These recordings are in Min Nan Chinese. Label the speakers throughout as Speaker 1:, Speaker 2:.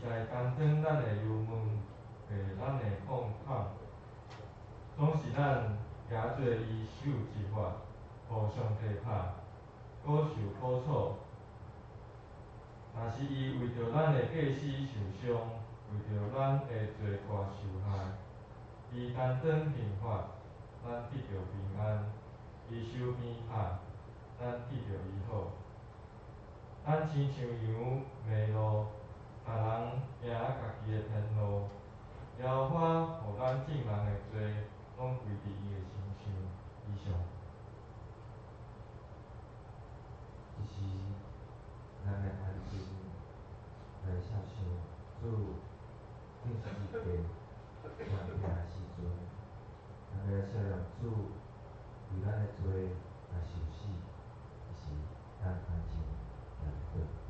Speaker 1: 在擔當咱的憂悶，背咱的創痛，總是咱舉做伊受責罰，予上帝拍，閣受苦楚。若是伊為著咱的過失受傷，為著咱的罪過受害，伊擔當刑罰，咱得著平安；伊受鞭打，咱得著醫好。咱親像羊迷路，逐人行家己的天路。耶和華予咱眾人的罪攏歸佇伊的身上。以上。
Speaker 2: 這時，咱來安靜來默想主釘十字架傷痛的時陣，咱來默想主為咱的罪來受死。這時，咱安靜來禱告。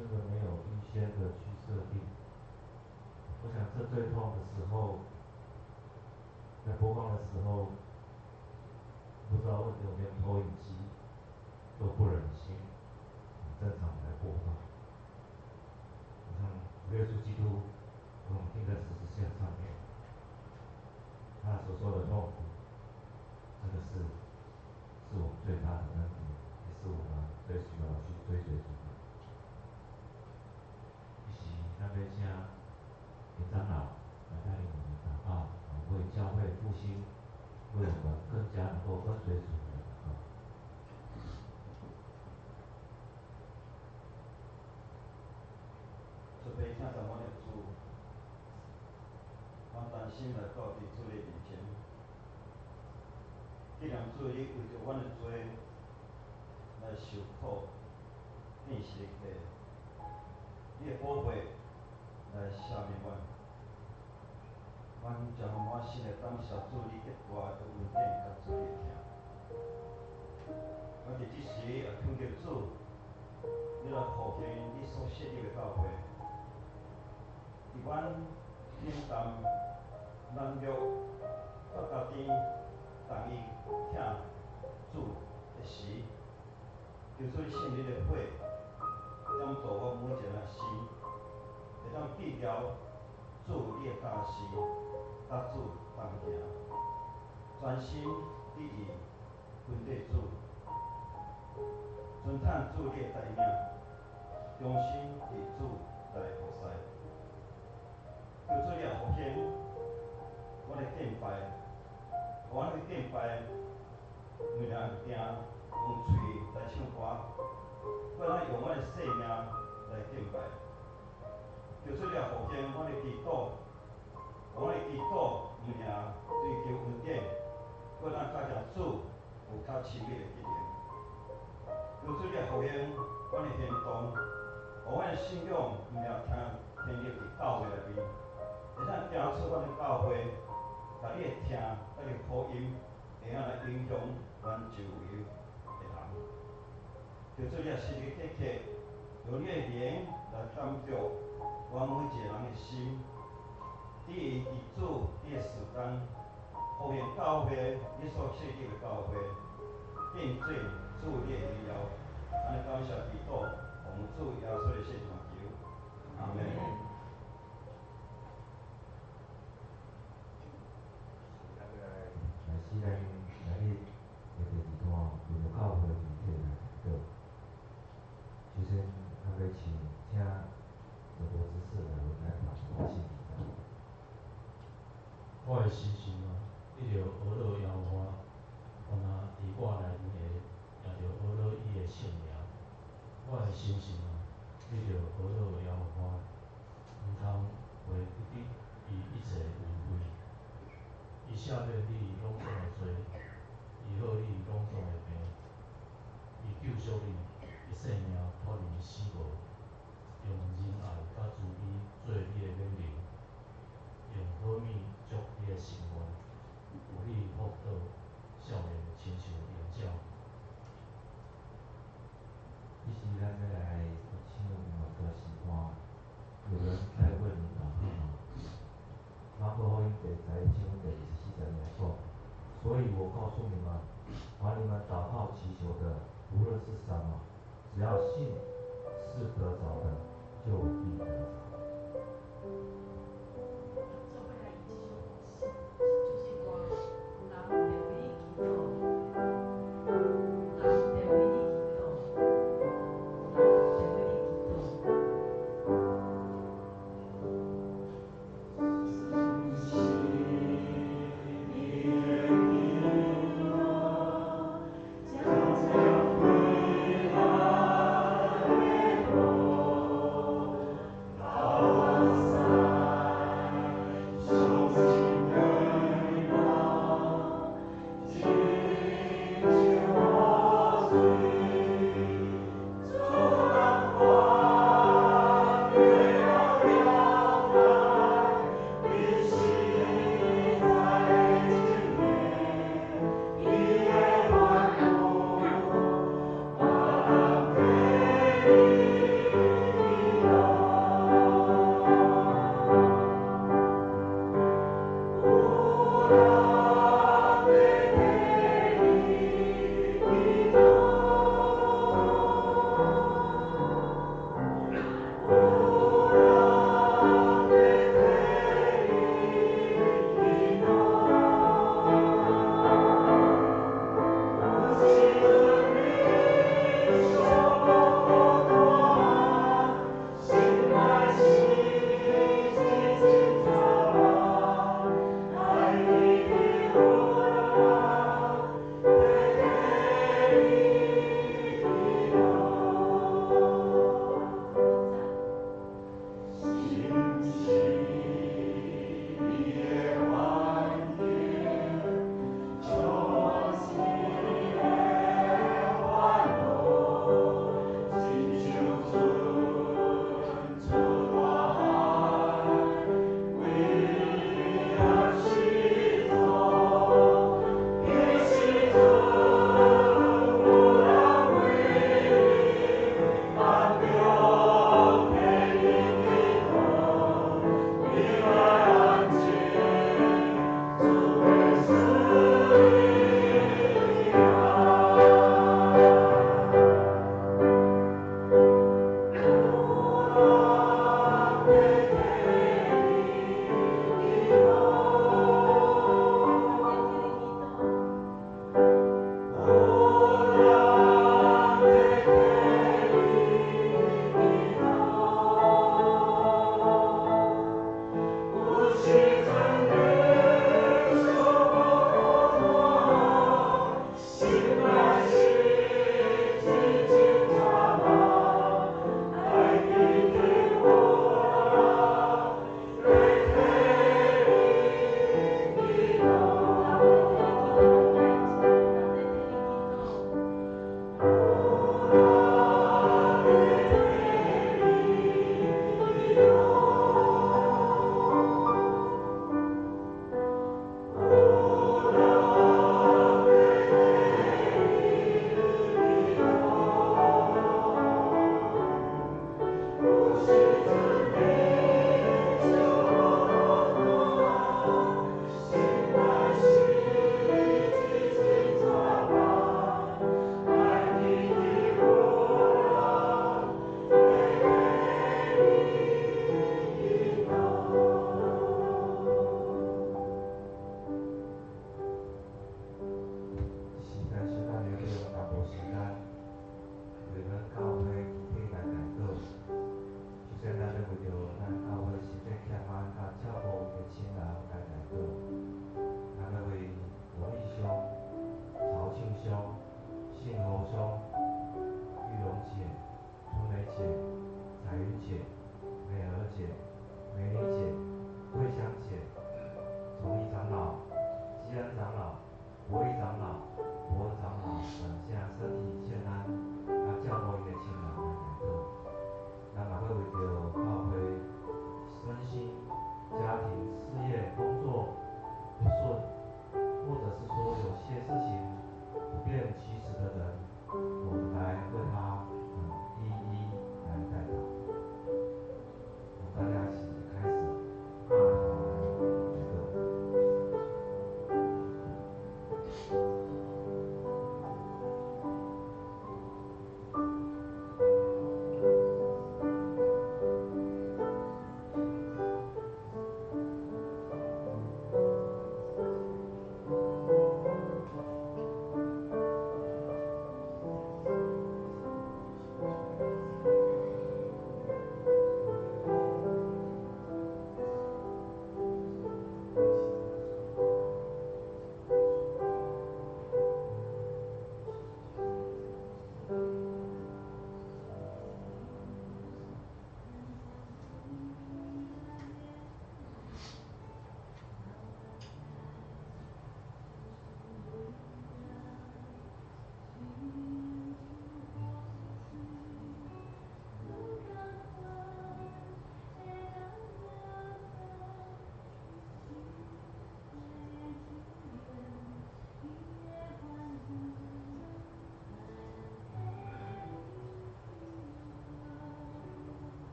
Speaker 2: 真的没有预先的去设定。我想这最痛的时候，在播放的时候，不知道为什么连投影机都不忍心正常来播放。好像耶稣基督我們釘在十字架上面，他所受的痛苦，這個是我們最大的恩典，也是我們最需要去追隨主的。一起，咱欲請林長老來帶領我們禱告，為教會復興，為我們更加能夠跟隨主來禱告。
Speaker 3: 慈悲疼惜阮的主，阮單心來到佇主的面前，既然主你為著阮的罪來受苦，釘十字架，你的寶血來赦免阮，阮將滿心的感謝主你極大的恩典佮主你的疼。阮佇這時也懇求主，你來復興你所設立的教會，佇阮冷淡、軟弱、佮家己同伊疼主的時，求主聖靈的火點著阮每一個人的心，會當記牢主你的教示，佮主同行，專心致意跟綴主，尊嘆主你的帶領，忠心佇主來服侍。求主你也復興阮的敬拜，予阮的敬拜毋但定用喙來唱歌，閣咱用阮的生命來敬拜。求主你也復興阮的祈禱，予阮的祈禱毋但追求恩典，閣咱較共主有較親密的結連。求主你也復興阮的行動，予阮的信仰毋但停留佇教會內面，會當行出阮的教會，共你的疼、佮你的福音，會曉來影響阮周圍的人。求主你也時時刻刻用你的靈來感動阮每一個人的心，佇伊佇主你的時間，復興教會，你所設立的教會，變做主你的榮耀。按呢感謝祈禱，奉主耶穌的聖名求，阿門。
Speaker 2: 來，是咱來日的第二段，為著教會全體來禱告。首先，咱欲請羅伯執事來為咱讀聖經。
Speaker 1: 我的心神啊，你著呵咾耶和華，凡若佇我內面的，也著呵咾伊的聖名。我的心神啊，你著呵咾耶和華，毋通袂記得伊一切恩惠。伊赦免你攏總的罪，醫好你攏總的病，伊救贖你的性命脫離死亡，用仁愛佮慈悲做你的勉勵，用好物足你的心願，予你復倒少年親像鷹鳥。
Speaker 2: 其實咱欲來唱兩個詩歌，有人在為你禱告嗎？馬可福音第十一章第24節來說，所以我告訴你們，凡你們禱告祈求的，無論是什麼，只要信是得著的，就必得著。
Speaker 4: 做伙來這首這首歌，有人在為你祈禱，有人在為你祈禱，有人在為你祈禱。
Speaker 5: 將將回來的路。
Speaker 2: 姐、美女姐、桂香姐、崇义長老、基恩長老、博義長老、博恩長老等現在身體健安，啊，照顧𪜶的親人來代禱。咱嘛閣為著教會身心、家庭、事業、工作不順，或者是說有些事情不便啟齒的人，我們來為他一一來代禱。我們大家一起開始。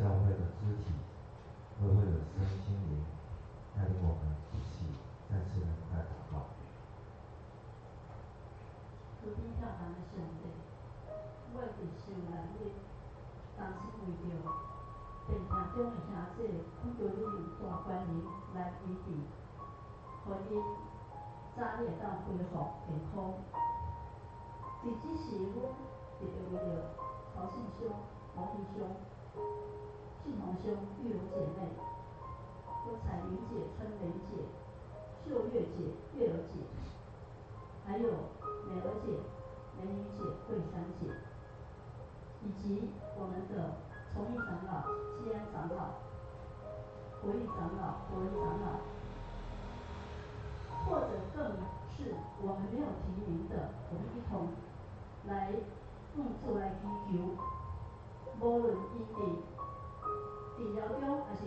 Speaker 2: 教會的肢體，為會的身心靈，帶領我們一起再次來禱告。
Speaker 5: 慈悲疼人的上帝，我佇受難日，同心為著病痛中的兄姊，懇求你用大權能來醫治，予𪜶早日會當恢復健康。佇這時，阮特別為著曹信兄、王義兄、信宏兄、玉如姐妹、閣彩雲姐、春梅姐、秀月姐、月兒姐，還有美兒姐、美女姐、桂珊姐，以及我們的崇義長老、基安長老、國義長老、國仁長老，或者更是我們沒有提名的，我們一同來向主來祈求，無論𪜶佇治療中還是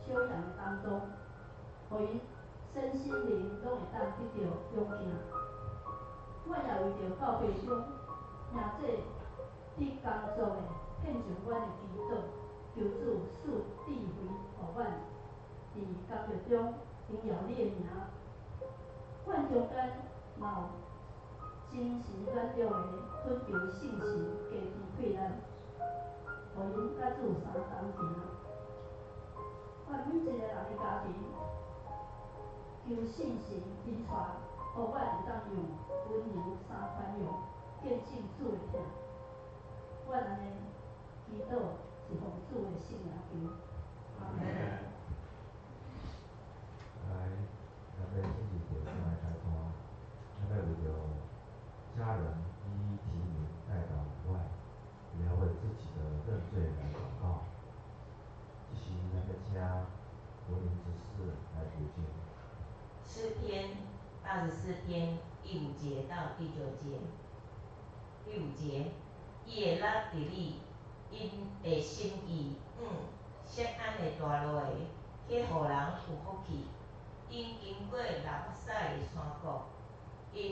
Speaker 5: 休養的當中，予𪜶身心靈攏會當得著勇健。我也為著教會中兄姊佇工作的獻上阮的祈禱，求主賜智慧予阮佇工作中榮耀你的名。阮中間嘛有精神軟弱的，懇求聖神加添氣力，予𪜶佮主相同行。願每一个人的家庭，求聖神引帶，予阮會當用溫柔三寬容，見證主的疼。阮按呢祈禱是奉主的聖名求。阿門。
Speaker 2: 來，咱欲進入第三个階段，咱欲為著家人一一提名代禱以外，也要為自己的認罪來禱告。這時，咱欲請文林執事來讀經。
Speaker 6: 詩篇84篇第五節到第九節。第五節，伊會落佇你，𪜶的心意往錫安的大路的，去予人有福氣。𪜶經過流目屎的山谷，𪜶予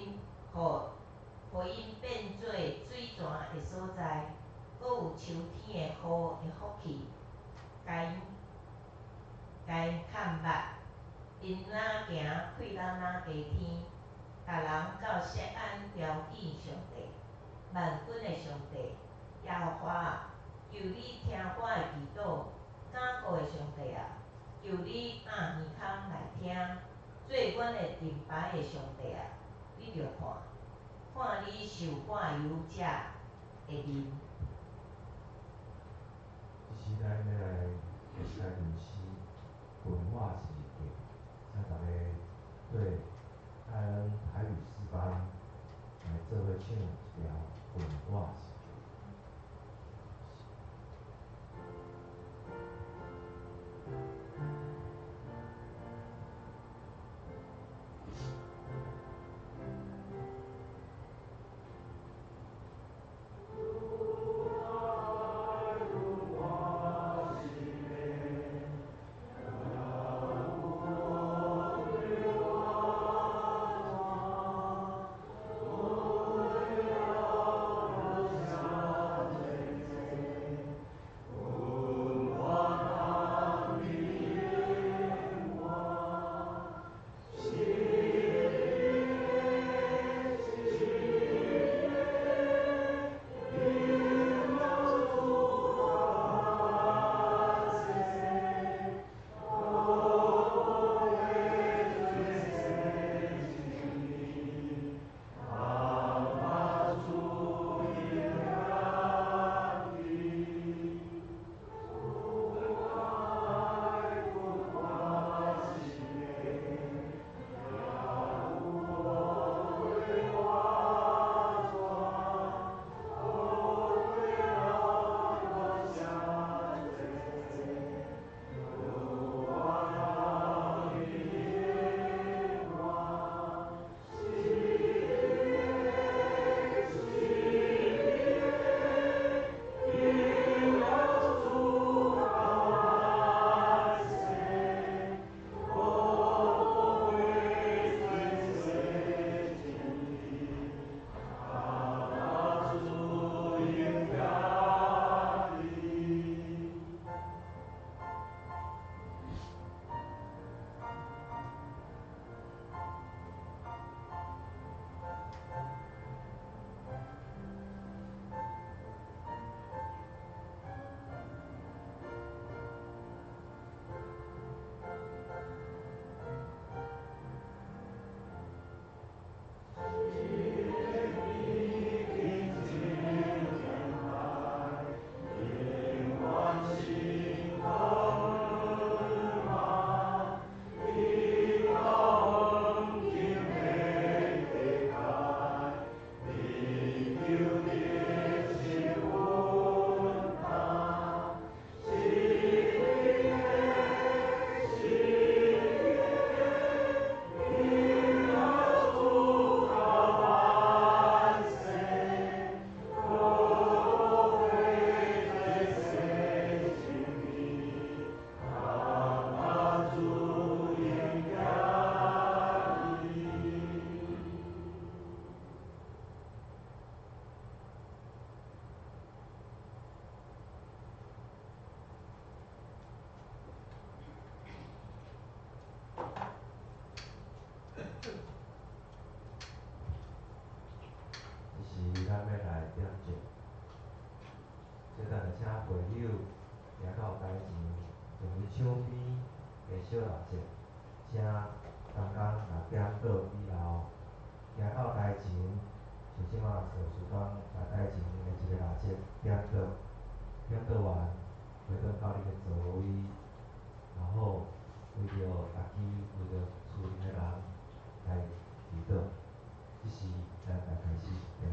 Speaker 6: 𪜶變做水泉的所在，閣有秋天的雨的福氣，共𪜶崁目。𪜶若行氣力若低天，逐人到錫安朝見上帝，萬軍的上帝，耶和華啊，求你聽我的祈禱，堅固的上帝啊，求你掩耳孔來聽，做阮的盾牌的上帝啊，你著看，看你受抹油者的面。
Speaker 2: 這時咱欲來一起來吟詩，滾畫十字架，請逐家對愛恩台語詩班來做伙唱一條滾畫十字架。
Speaker 4: 主。
Speaker 2: 會友行到台前，成為手邊的小蠟燭，請同工若點倒以後，行到台前，像這馬就是講，把台前的一个蠟燭點倒，點倒完，回轉到你的座位，然後為著家己，為著厝內的人來祈禱。這時，咱來開始點燭。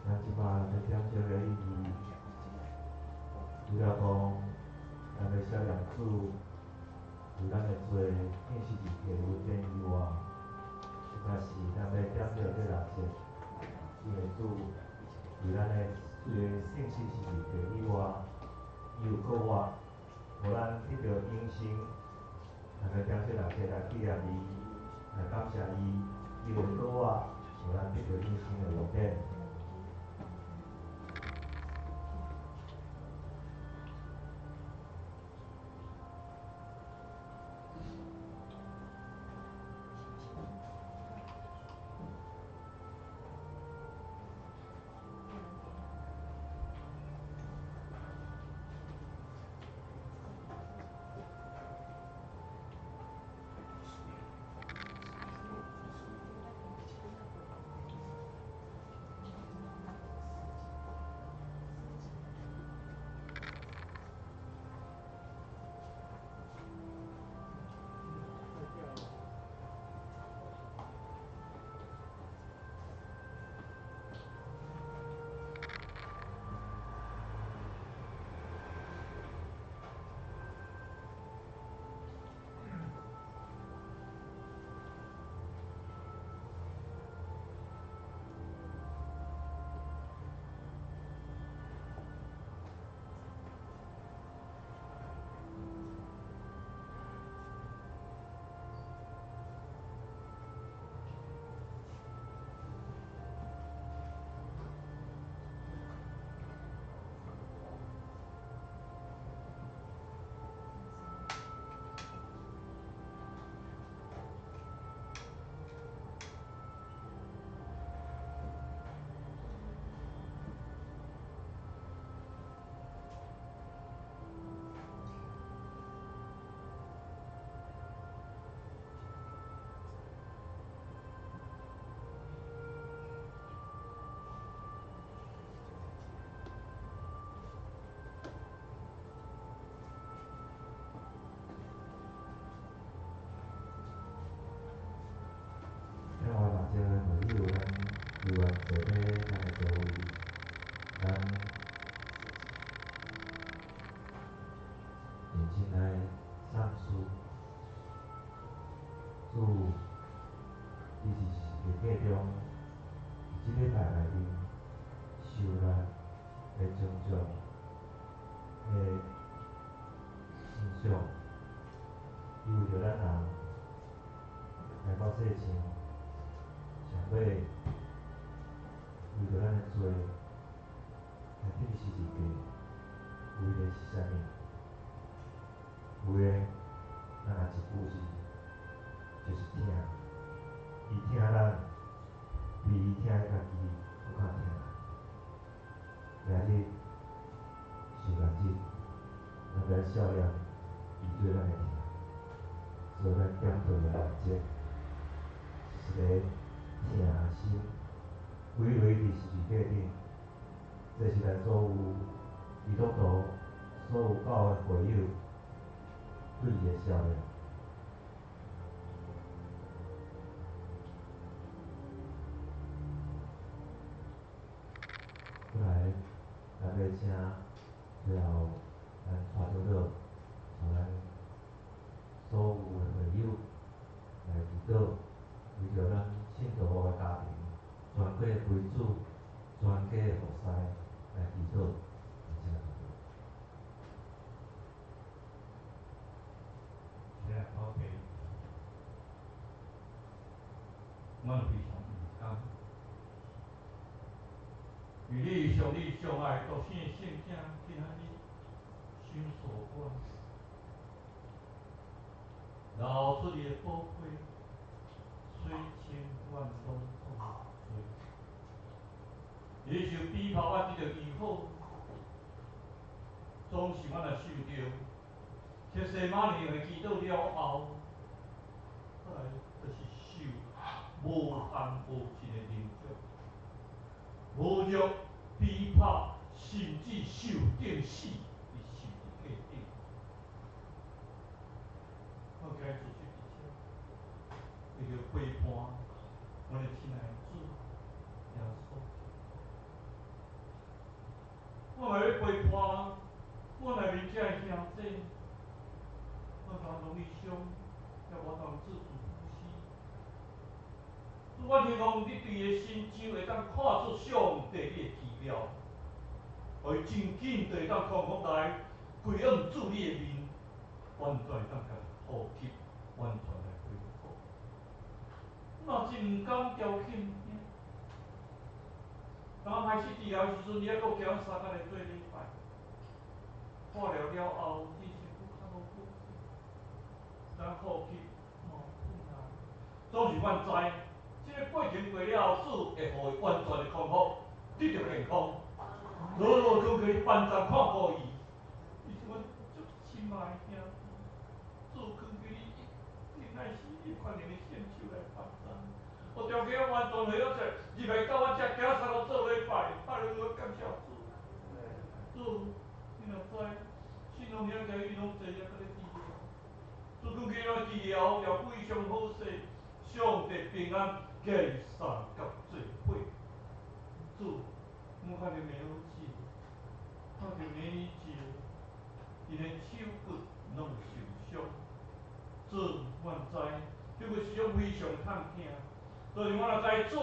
Speaker 2: 咱這擺欲點燭的意義，除了講，咱欲赦免主為咱的罪釘十字架的恩典以外，也是咱欲點著這蠟燭，因為主為咱的罪釘死十字架以外，伊有閣活，予咱得著永生。咱欲點這蠟燭來紀念伊，來感謝伊，伊會閣活，予咱得著永生的恩典。這个會友，咱猶原坐佇咱的座位，咱認真來送主。主，你佇十字架中，佇這禮拜內面受難的種種的現象，伊為著咱人來到世上。上尾為著咱的罪來釘十字架，為的是啥物？為的，咱若一句是，就是疼。伊疼咱，比伊疼伊家己閣較疼。今日受難日，咱來赦免伊對咱的疼，所以咱點著的蠟燭，是一個疼心，危危佇十字架頂，這是咱所有基督徒、所有教會會友對伊的赦免。過來，咱欲請最後咱蔡長老帶咱所有的會友來祈禱。為著咱信徒的家庭，全家的陪主，全家的服侍來祈禱，請禱告。
Speaker 7: 起來禱告，阮非常毋甘，為你上你上愛獨生的聖子，今仔日享受阮，流出伊的寶血，洗清阮攏總的罪。伊受逼迫，阮得著醫好，總是阮若受著。客西馬尼園的祈禱了後，過來就是受無限無盡的凌辱、侮辱、逼迫，甚至受釘死佇十字架頂。我今日坐佇遮，為著陪伴阮的親愛的主耶穌，我若欲陪伴阮內面這个兄弟。我通容易傷，也無通自主呼吸。我希望你對伊的心腸會當看出上帝你的奇妙，予伊真緊就會當康復來歸向主你的面，完全會當共呼吸，完全來恢復。我真毋甘調輕。當開始治療的時陣，伊猶閣叫阮相共來做禮拜，化療了後，精神閣較無好，咱呼吸嘛有困難。總是阮知，這个過程過了後，主會予伊完全的康復，得著健康。如果講叫你幫助看顧伊，伊是阮足親愛的兄弟，主懇求你一定愛死，你可憐的聖手來幫助。我條件完全好勢，入來到阮遮行三路做禮拜，哈利路亞，感謝主。主，你若知，信仰兄弟伊攏坐遐閣咧治療，主懇求伊治療了非常好勢，上帝平安，共伊相佮做伙。主，我看著美好姐，看著美女姐，𪜶的手骨攏受傷。主，阮知，這個是種非常痛疼。所以我若知主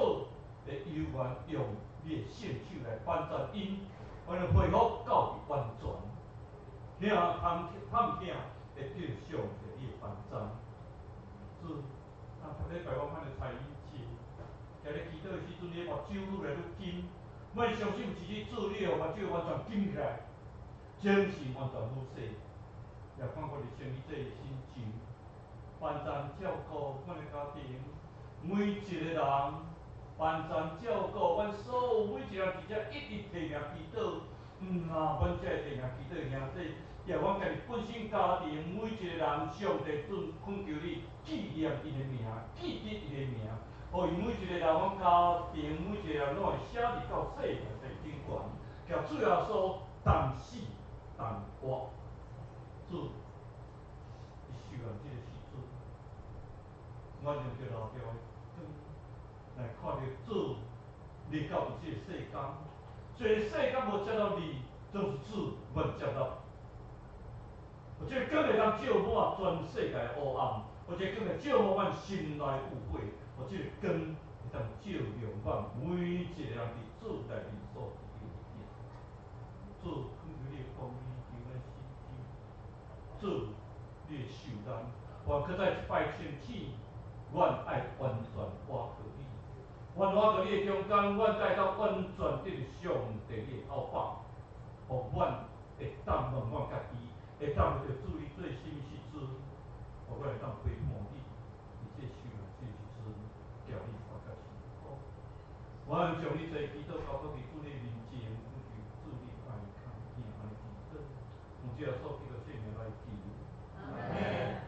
Speaker 7: 會猶原用你的聖手來幫助𪜶，阮的恢復到完全。疼痛痛疼會得上帝你的幫助。主，啊，逐禮拜我看著蔡英姐，徛咧祈禱的時陣，你的目睭愈來愈金。阮相信有一日主你予目睭完全金起來，精神完全好勢，也看看你生理這个心情，幫助照顧阮的家庭，每一個人，幫助照顧阮所有每一個人佇遮一直提名祈禱，啊，阮才會提名祈禱的兄弟，也阮家己本身家庭每一個人，上帝准懇求你紀念𪜶的名，記得𪜶的名，予伊每一個人，阮家庭每一個人攏會寫入到生命冊頂懸，共主耶穌同死同活。主，伊受難這个時陣，阮用著老著的光來看著主來到佇這個世間，雖然世間無接納你，總是主願接納。予這个光會當照滿全世界的黑暗，予這个光會照滿阮心內有火，予這个光會當照亮阮每一個人佇主內面所得的物件。主，懇求你的光明佇阮心中，主，你的受難，願閣再一擺清醒，阮愛完全倚靠你，阮倚靠你的中間，阮才會當完全得著上帝你的厚放，予阮會當問阮家己，會當為著主你做啥物時陣，予阮會當陪伴你，佇這受難這個時陣，交你看較辛苦。阮將你這祈禱交託佇主你面前，懇求主你愛看見按呢祈禱，奉主耶穌基督聖名來求。阿門。